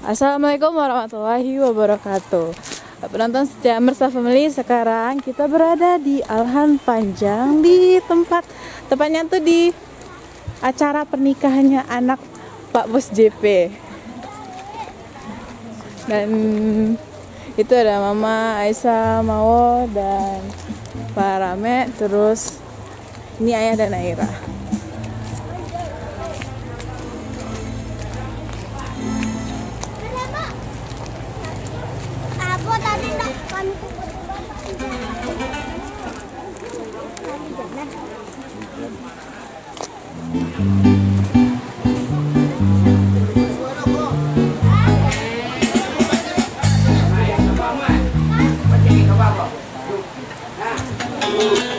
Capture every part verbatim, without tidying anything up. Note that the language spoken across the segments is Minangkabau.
Assalamualaikum warahmatullahi wabarakatuh. Penonton setia Mersa Family, sekarang kita berada di Alhan Panjang, di tempat, tepatnya tuh di acara pernikahannya anak Pak Bos J P. Dan itu ada Mama, Aisyah, Mawo, dan Pak Ramek, terus ini Ayah dan Aira.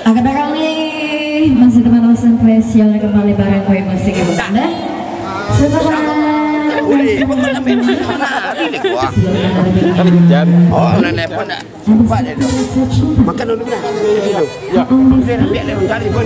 Akan kami masih teman-teman spesial kembali bareng kami masih ke banda. Setelah Oh, nak nelpon tak? Cepat dia tu. Makan dulu dah. Ya. Dia nak ambil dia mencari pun.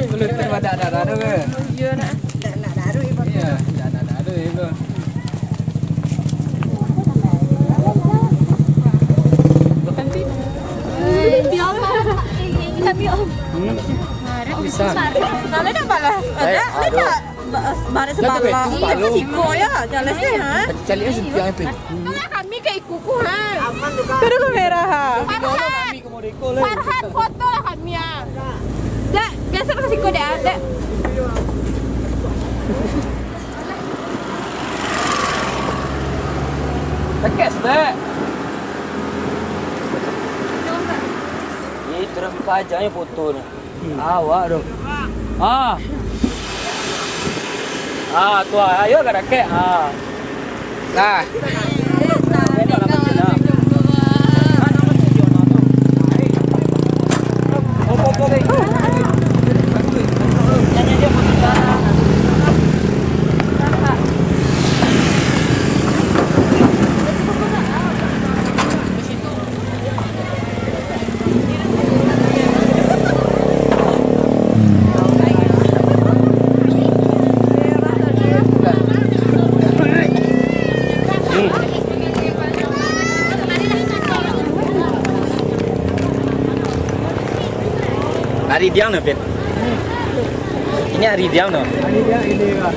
Belum terima dak dak dak ke? Iya, nak. Dak nak daruih, Bang. Iya, dak nak daruih, Bang. Ya Allah. Tapi, Om. Hmm. Bisa. Kalau dah balas, eh, ada, aduh. Ada. Ba-, balas sebalas. Tapi siko ya, jalan sih, ha? Cari aja yang itu. Kalau kami kayak ikuku, ha. Terus kamera, ha. Farhan. Farhan, foto lah kami, ah. Dek, geser ke siku, Dek, ah, Dek. Tekes, Dek. Ih, terus buka aja ya foto ni. Awak tu. Ah. Ah, tu, ayo agak dakek. Ah. Nah. Ari diang no, Pin. Ini ari diang no. Ari diang ini, Pak.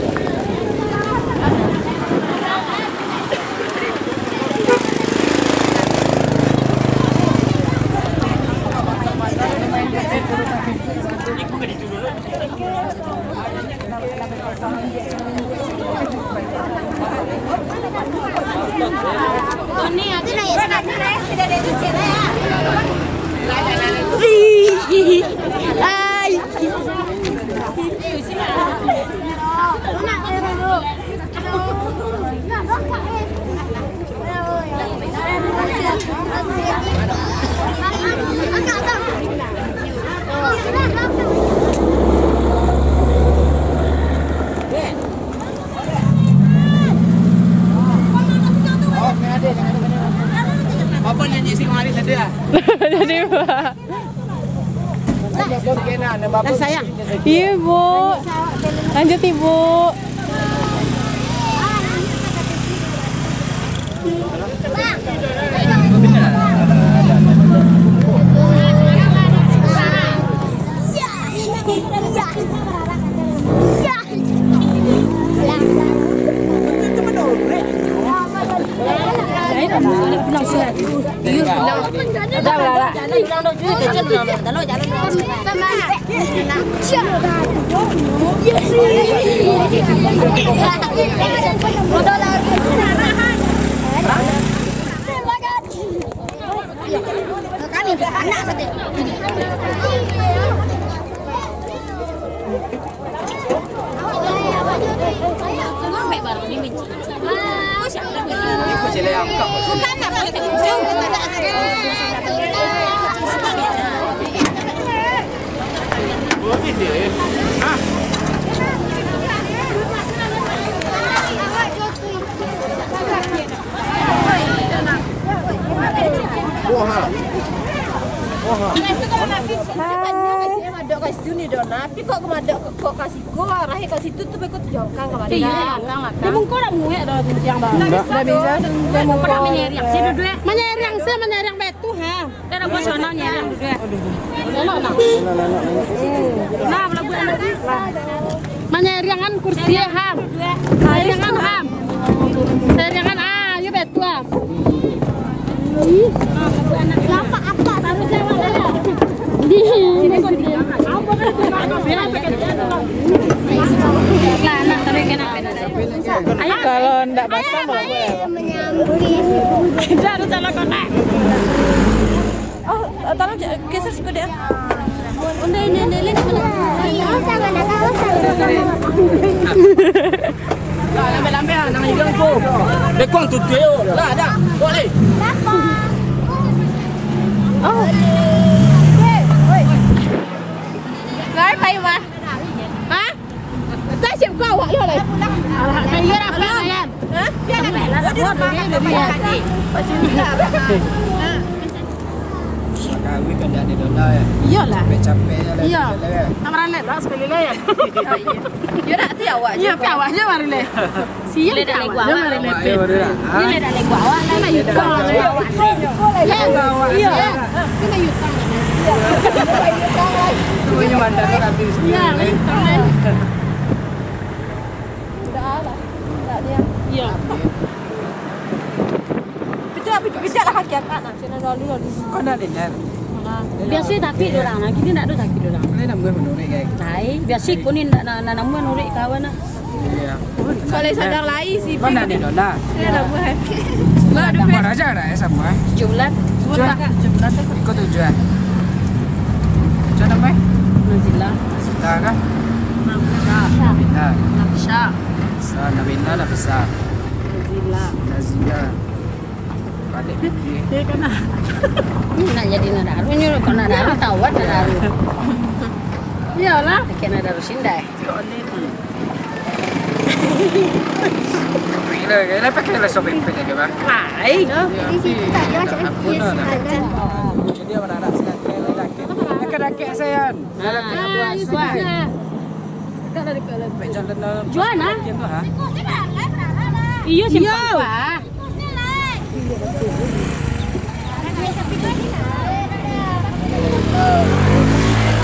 Apa nyanyi si kemarin tadi ah? Jadi, Pak. Nah, sayang. Iya, Bu. Lanjut, Ibu. Madok ka situ ni, Dona. Tapi kok ka madok, kok ka siko, arahnyo ka situ tu, beko tu jauah kan ka Banda. Iya, jauah kan. Di muko dak muek dah, siang dah. Ndak bisa tu, siang muko. Pernah manyeriang, saya duduk, eh. Manyeriang, saya manyeriang batu, ha. Kita dah buat sana, nyeriang duduk, eh. Aduh. Enak, nak. Nah, kalau buat anak tu. Manyeriangan kursi, ham. Manyeriangan, ham. Manyeriangan, ah, yo betul, ham. Apa, apa, taruh jawab aja. Di. Nah, nah, taruh kena. Ayo. Kalau ndak basah, ayo, mau apa? Menyambung. Kita harus salah kotak. Oh, tolong geser sikit deh. Udah, ini, ini, ini. Lah, lambai-lambai ah, nang igang tu. Bekong tu, tu, yo. Lah, dah. Boleh. Oh. Lai, pai, mah. Hah? Tasik kau awak yo lai. Alah, iyo lah, Pak, kan? Hah? Iyo lah, Pak. Waduh, Pak. Kawin kan dak ado dona, ya? Iyolah. Capek-capek lah. Iya. Nak maralek lah sekali lah, ya. Yo, nak ti awak je. Iya, ti awak je maralek. Siang ti awak je maralek. Awak je maralek. Ini dah lagu awak lah. Ini dah lagu awak. Iya. Ini dah lagu awak. Iya. Ini dah lagu awak. Iya, lagu awak. Udah lah. Udah dia. Iya. Pijak, pijak, pijak lah kaki akak nak. Sinan lalu, lalu. Kau nak dengar? Biaso tapi dorang lah, kini ndak ado tapi dorang. Ini namuah manurik, guys. Lai, biaso ko ni ndak na-, na-, namuah manurik kawan lah. Iya. Kalau sadang lai si Kau nak dengar? Dia namuah. Lah, ada Nomor aja ada ya sama, eh? Tujuh bulan. Tujuh bulan. Tujuh bulan tu. Ikut tujuh, eh? Macam nama, eh? Nazila. Nazila kah? Nafisa. Nabila. Nafisa. Nafisa, Nabila, Nafisa. Nazila. Nazila. Pandai fikir. Dia kan nak. Nak jadi nadaru, nyuruh kau nadaru, tawat nadaru. Iyalah. Pakai nadaru sindai. Gila, gila, pakai lah sobek-sobek aja, Bang. Hai. Di situ tak ada macam Ampun lah, nak. Jadi, anak-anak sekalian, laki-laki saya. Ah, itu susah. Jual, ah? Iyo, simpang kuah.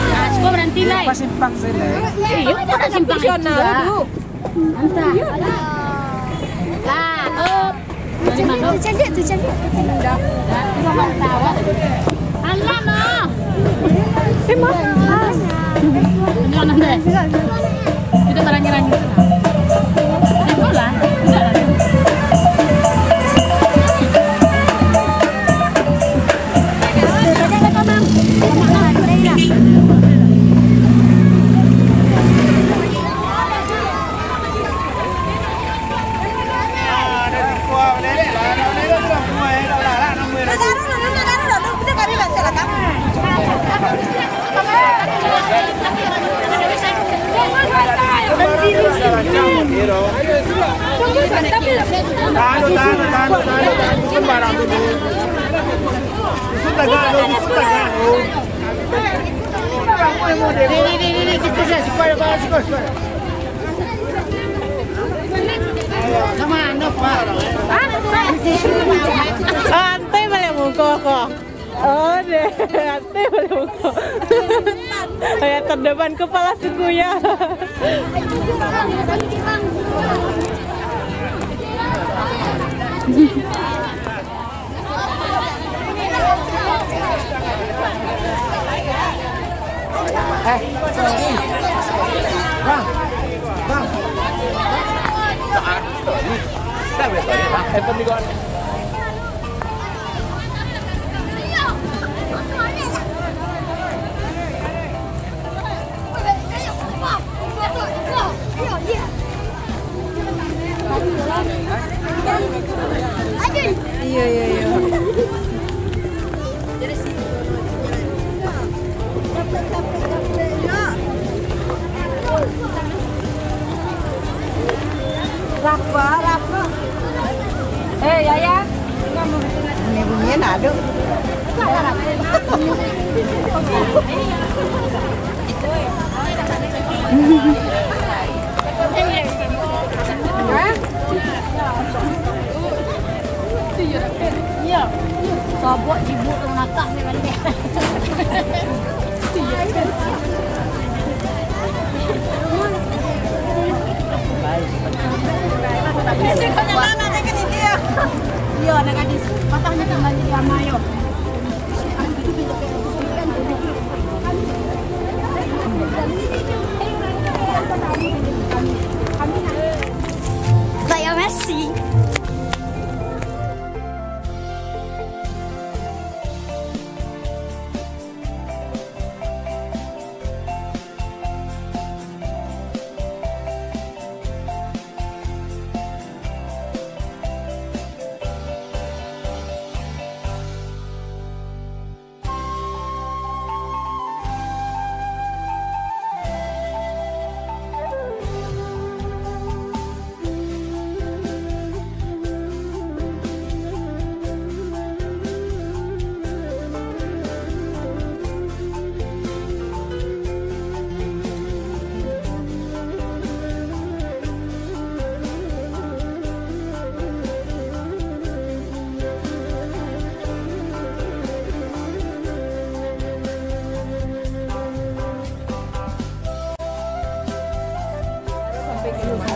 Nah, suko baranti, lai. Pas simpang sini. Iyo, kok dah simpang itu lah. Antah. Lah, oh. Dari mana? Tu cantik, tu cantik. Alah, no. Eh, maaf. Jangan, deh. Kita barang-barang gitu lah. Udah lah. Udah lah. Tahan, tahan, tahan, tahan, tahan. Susu tagak, susu tagak. Ni, ni, ni, ni, ni, siku, siku, siku, siku, siku. Sama, no, Pak. Antoi baliak muko ko. Oh, deh. Antoi baliak muko. Kayak terdepan kepala sukunya. Eh, sorry. Bang. Bang. Iya, iya, iya. Rapa, rapa. Eh, Yaya. Bunyi-bunyi nak ado. Hah? Iya. Sobok jibuk tu nakak ni balik. Iyo, anak gadis. Patah ni kembali di ama yo.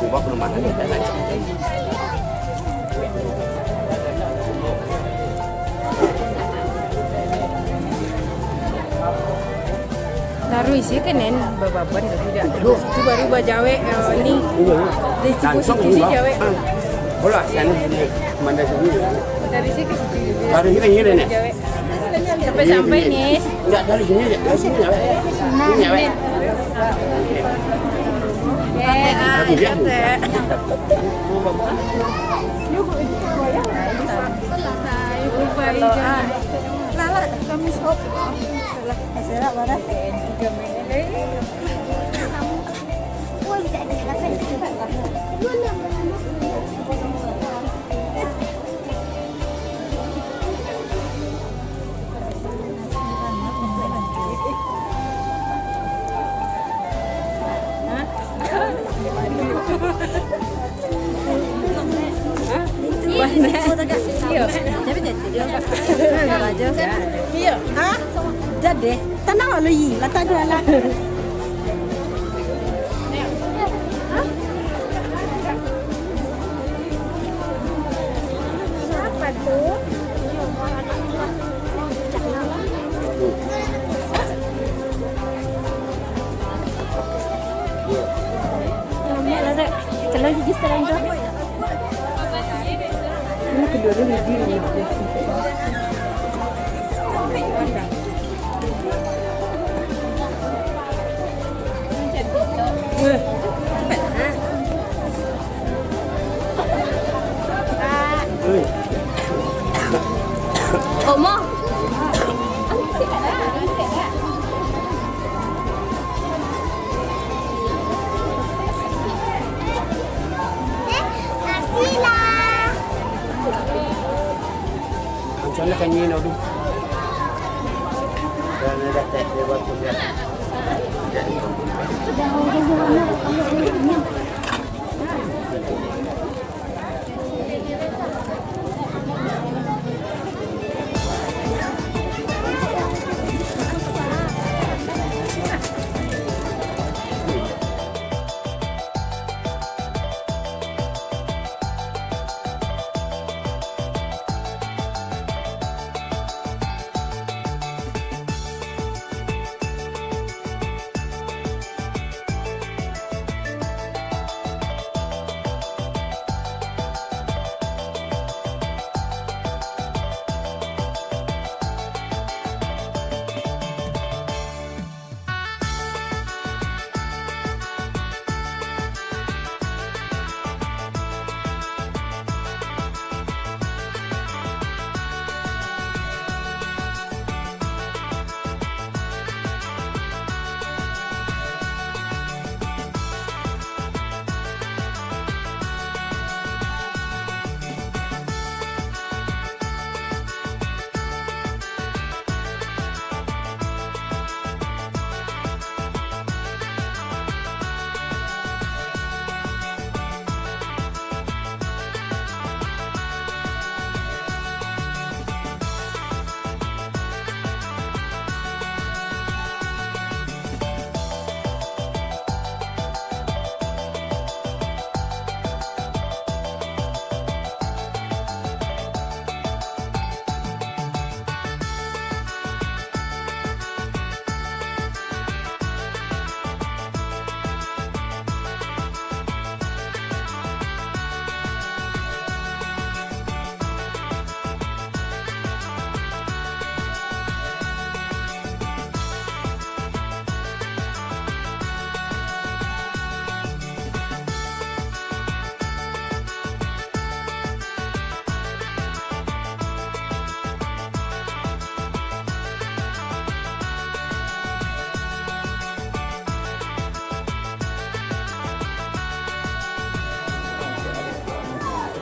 Ubah perumahan ni dah rancak. Taruih isi kan, Nen, bababan tu dah. Itu baru bajawek, eh, ni. Dari situ-situ si jawek. Bola, sana sini, mana sini. Dari situ-situ. Taruih sini, sini, Nen. Jawek. Sampai-sampai, Nis. Enggak, dari sini aja. Dari sini aja. Sini aja. Lah, lah, kami sop. Lah, serak banget. Iyo. Iyo. Ha? Jadi, tenang lah, Lui. Latak jualan. Kalau gigi sekarang tu. Ini kedua dia gigi ni. Omo. Macam mana kan ni, Nadu? Dan ada tak dia buat tu, ya?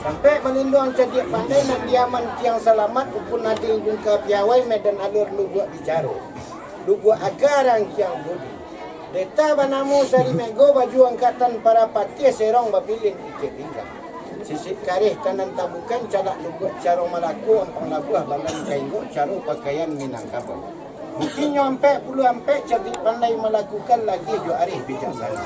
Tampek balinduang cadiak pandai, nan diaman tiang salamat, ukun ading bungka piawai, medan alua lubuak bicaro. Lubuak aka rangkiang budi. Deta banamo Sari Mego, baju angkatan para patih, serong bapilin ikek pinggang. Sisik kareh tanan tabukan, calak lubuak carong Malako, ampang labuah balan kainggok, caro pakaian Minangkabau. Butinyo ampek puluah ampek, cadiak pandai malakukan, lageh jo areh bijaksana.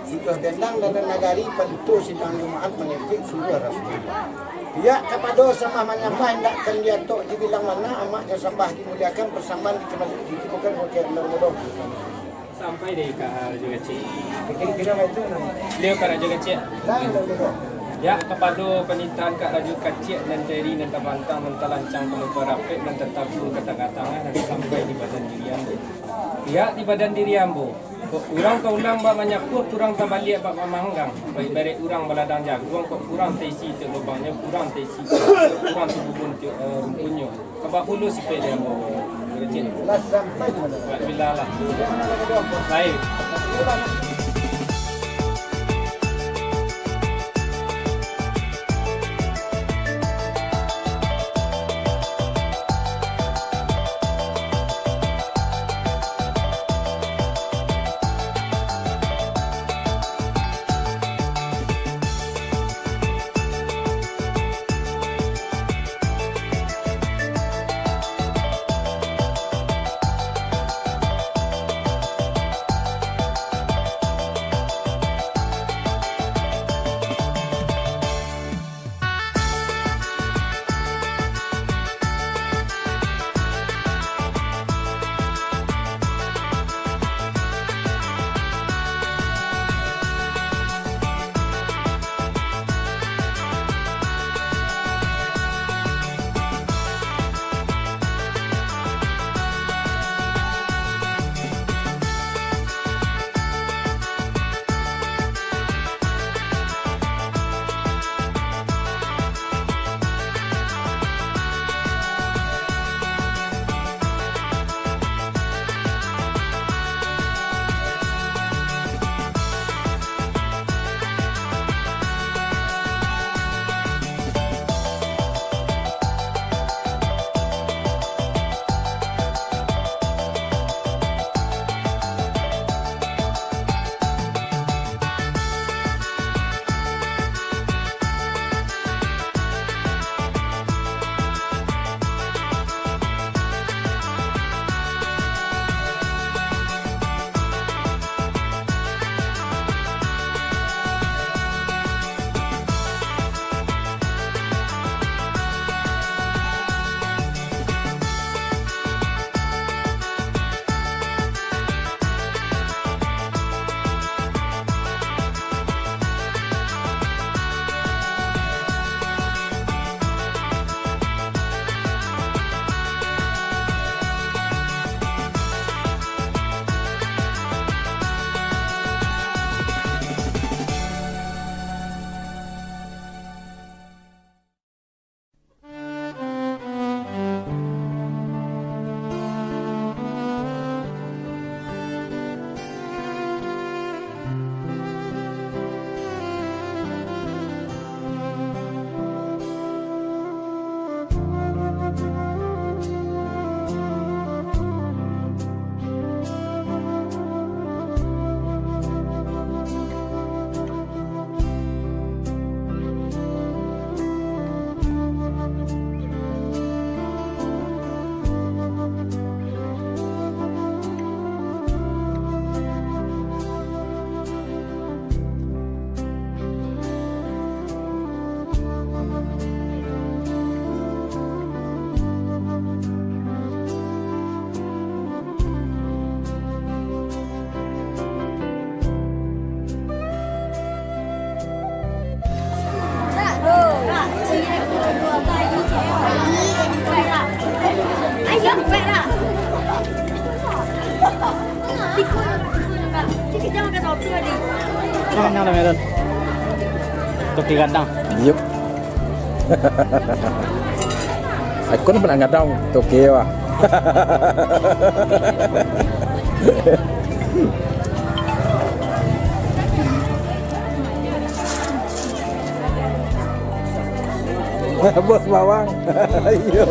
Sudah dendang dalam nagari, paduto sidang Jumaat mangikuik suruah Rasulullah. Pihak kapado sambah manyambah, indak kan diatok dibilang mana, amak jo sambah dimuliakan, persambahan dikabali, ditipukan, bukan dalam bodoh. Sampai dek Kak Rajo Kacik. Kira-kira itu, nah. Beliau Kak Rajo Kacik. Nah, nah, nah. Ya, kapado panitahan Kak Rajo Kacik, nan teri, nan tabantang, nan talancang, nan barapek, nan tatabur, katang-katang, nan sampai di badan diri ambo. Ya, di badan diri ambo. Kok kurang ka ulang bak manyapuah, kurang tabaliak bak mamanggang. Baibarat urang baladang jaguang, kok kurang taisi tiok lubangnyo, kurang taisi tiok, kurang tabubun tiok, eh, rumpunnyo. Ka bak puluah sipek di ambo. Kecil. Lah sampai di mana? Bak bila lah. Baik. Toke gadang. Yup. Aku ni pernah gadang, toke wah. Bos bawang. Iyo.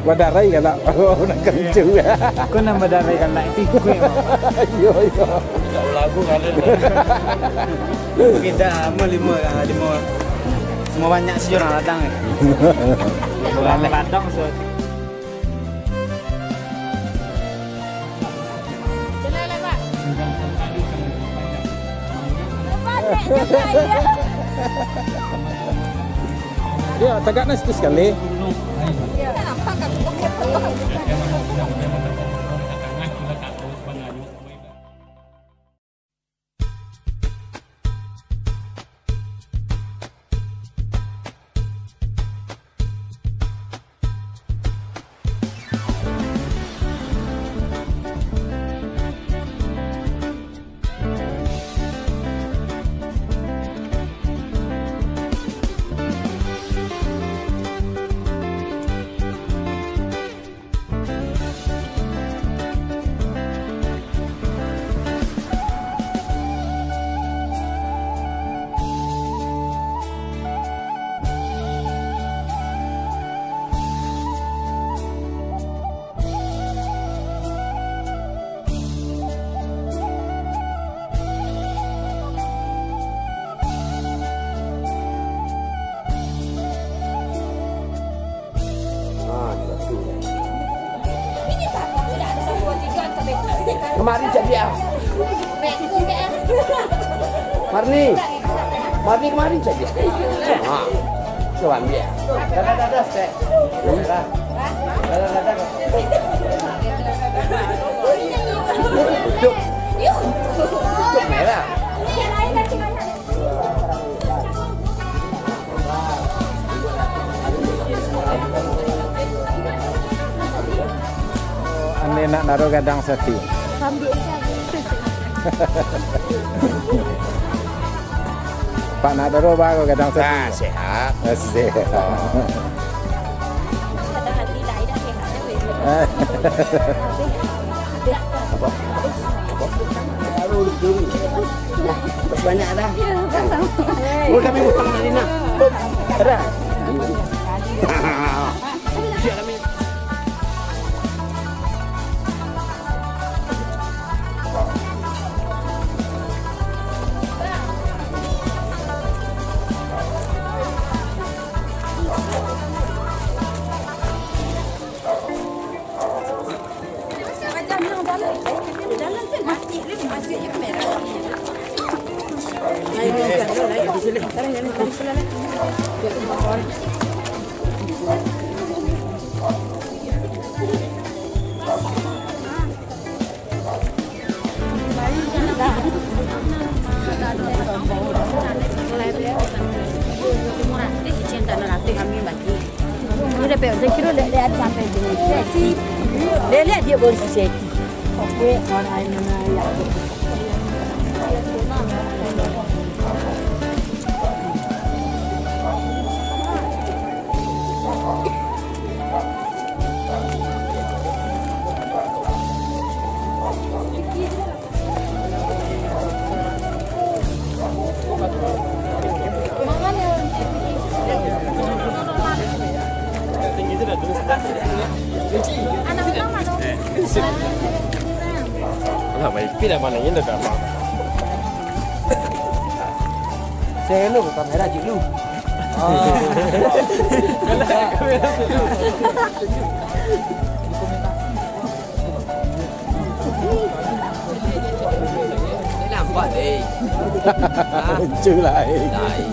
Badarai galak. Nak kencing. Kau nambah darai galak itu kuih. Iyo, iyo. Lagu kan. Beda sama lima, lima. Semua banyak sih orang ladang. Orang ladang so. Ya, tagak na situ sakali. Ah, satu. Kemari cak dia. Marni. Marni kemari cak dia. Ha. Coba ambil. Dadah, dadah, Stek. Dadah. Dadah, dadah. Tutup. Tutup merah. Ane nak naruh gadang sapi. Pak nak naruh baru gadang sapi. Ah, sehat. Ah, sehat. Apa? Apa? Banyak dah. Oh, kami utang dari nak. Ada. Dia dapek, saya kira dia, dia ada sampai dengan sesi. Dia lihat dia baru sesi. Oke, orang lain mana ya. Alah, baik. Tapi dah mana ini dah gampang. Saya lu kamera je lu. Ah. Kalau kamera tu. Nampak, eh. Lucu lah, eh. Nah, eh.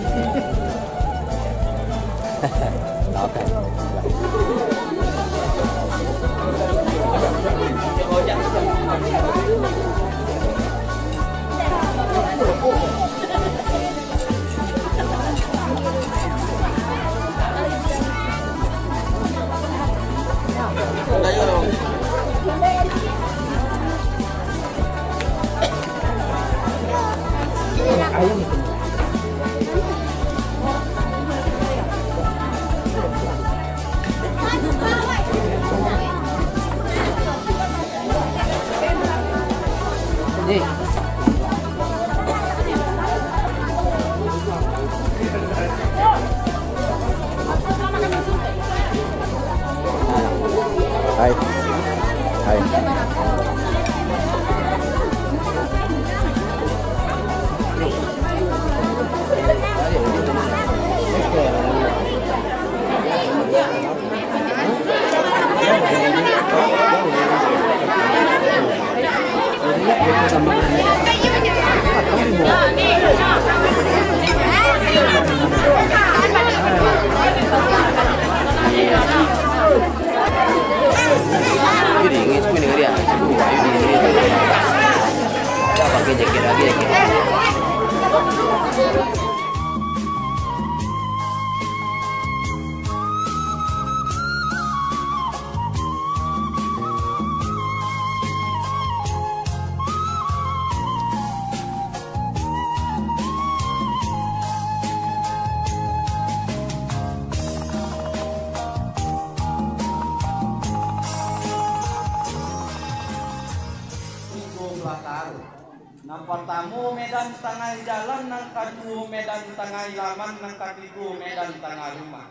Hai. Hai. Jadi, ingin sepuluh dengan dia. Sepuluh, ayo, dia, dia, dia. Dah pakai jaket lagi, jaket. Tigo batang. Nan partamo medan tangah jalan, nan kaduo medan tangah laman, nan katigo medan tangah rumah.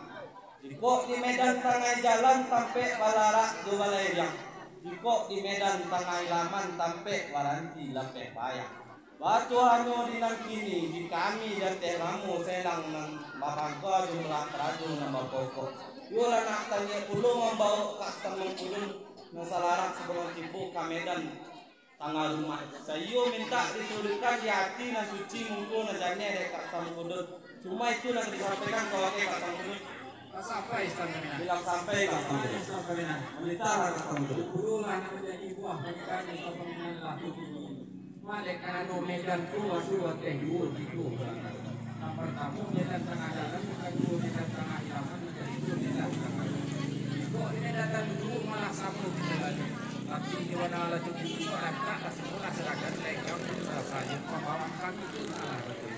Jikok di medan tangah jalan, tampek balarak jo balairiang. Jikok di medan tangah laman, tampek baranti lapeh bayang. Batuahnyo di nan kini, di kami di ateh lamo selang nan bapangka jumlah karajo nan bapokok. Iyo lah nak taniak pulo mambawok ka Samangkudut nan salarak sabalun tibo ka medan tangah rumah. Saiyo mintak dituruikkan di ati nan suci, mungko nan janeh dek Kak Samangkudut. Cuma itu nan ka disampaikan ka wakil Kak Samangkudut. Sampai, Tuan Pimpinan. Bilang sampai, Kak Samangkudut. Sampai, Tuan Pimpinan. Memerintahlah, Kak Samangkudut. Pulolah nan manjadi buah pamikiran Tuan Pimpinan lah tu kini. Maleh karano medan tu ado ateh duo tigo. Nan partamo medan tangah jalan, nan kaduo medan tangah jalan, nan katigo medan tangah rumah. Kok di medan tangah duo malah samo kito lagi. Tapi di mana lah tu kini, barangkak lah samo lah sarakan, lenggang tu rasanyo pambawaan kami tu salah batul.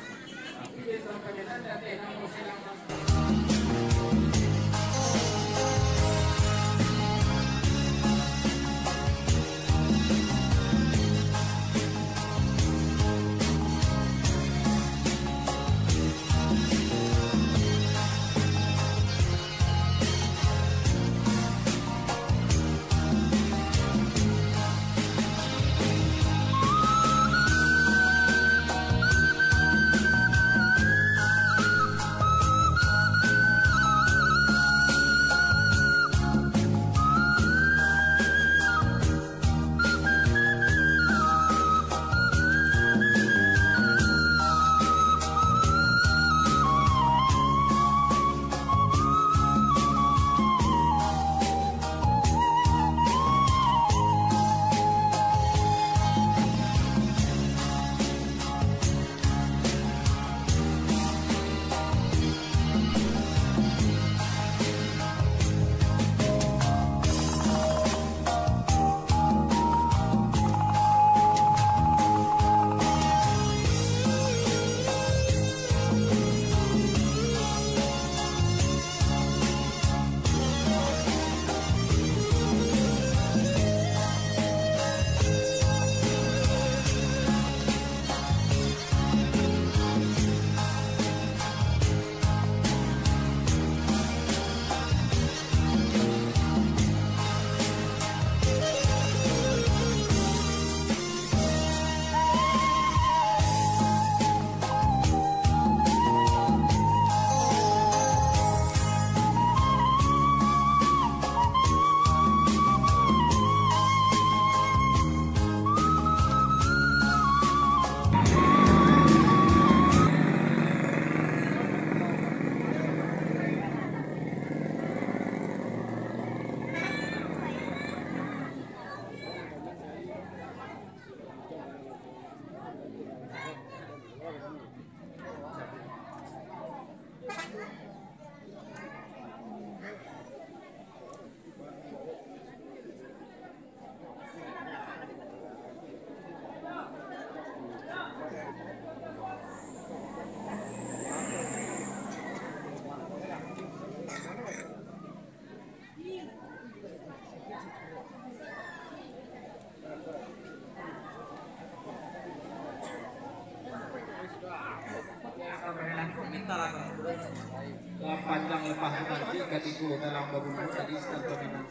Katigo dalam babunyi tadi, tanpa minang.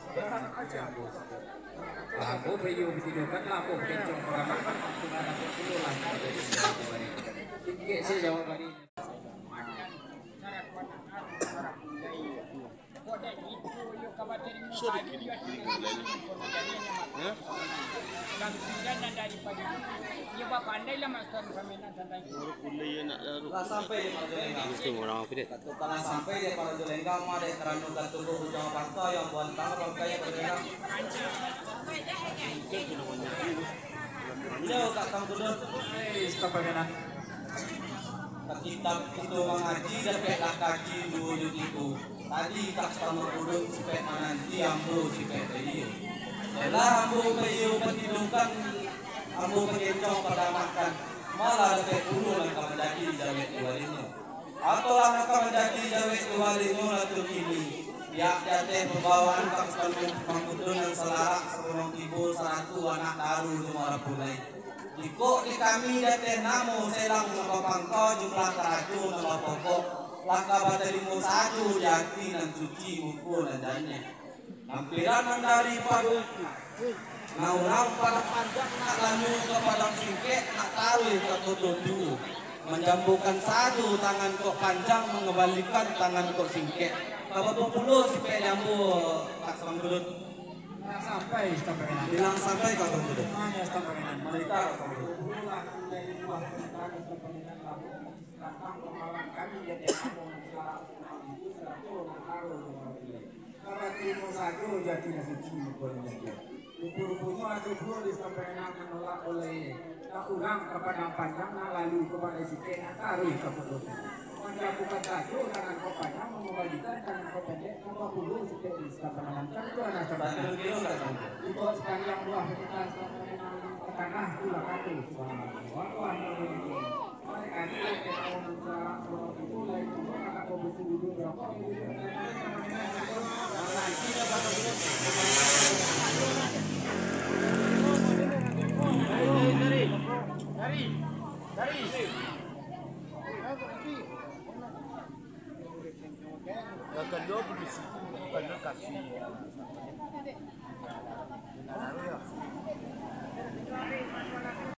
Ambo payo batidokan, ambo bakencong paramakan, ambo bakencong pulo lah. Singkek sajo jawaban. Lah sampai di Parajo Lenggang. Lah sampai di Parajo Lenggang, mah dek karano katubuh bujang pangka yang buan tangan pangka yang Parajo Lenggang. Iyo, Kak Samsudin. Hei, stop pamenan. Ka kitab kito mangaji, dapeklah kaji duo jo tigo. Tadi Kak Samsudin sipek mananti, ambo sipek baiyo. Setelah ambo baiyo batidokan, ambo bakencong paramakan, malah dapek pulo nan ka manjadi jawek di walinyo. Atau lah nan ka manjadi jawek di walinyo lah tu kini. Pihak di ateh pambawaan Kak Samsudin nan salarak, sabulang tibo saratu anak daru jo marapulai. Jikok di kami di ateh namo selang nan bapangka, jumlah karajo nan bapokok, lah ka batarimo sajo di ati nan suci, muko nan janiah. Lampiran nan daripado itu, nah, urang Padang Panjang nak lalu ka Padang Singkek, nak taruih ka Koto Tuo. Manjambokan sajo tangan kok panjang, mangambalikan tangan kok singkek. Ka baa pulo sipek di ambo, Kak Samsudin? Lah sampai, sampai. Bilang sampai, Kak Samsudin. Mano sampai? Malika, Kak Samsudin. Tantang pamahaman kami di ateh namo nan salarak, sabulang tibo saratu anak daru jo marapulai. Ka batarimo sajo di ati nan suci, muko nan janiah. Rupo-ruponyo ado pulo di Sampai Enam manolak oleh. Ka urang ka Padang Panjang, nak lalu ka Padang Singkek, nak taruih ka Koto Tuo. Manjambokan sajo tangan kok panjang, mangambalikan tangan kok pendek, ka baa pulo sipek di Sampai Enam. Kan itu anak Sampai Enam. Iko sakalian buah panitahan Sampai Enam ka tangah, tu lah kato Subhanallah. Wah, wah, wah, wah.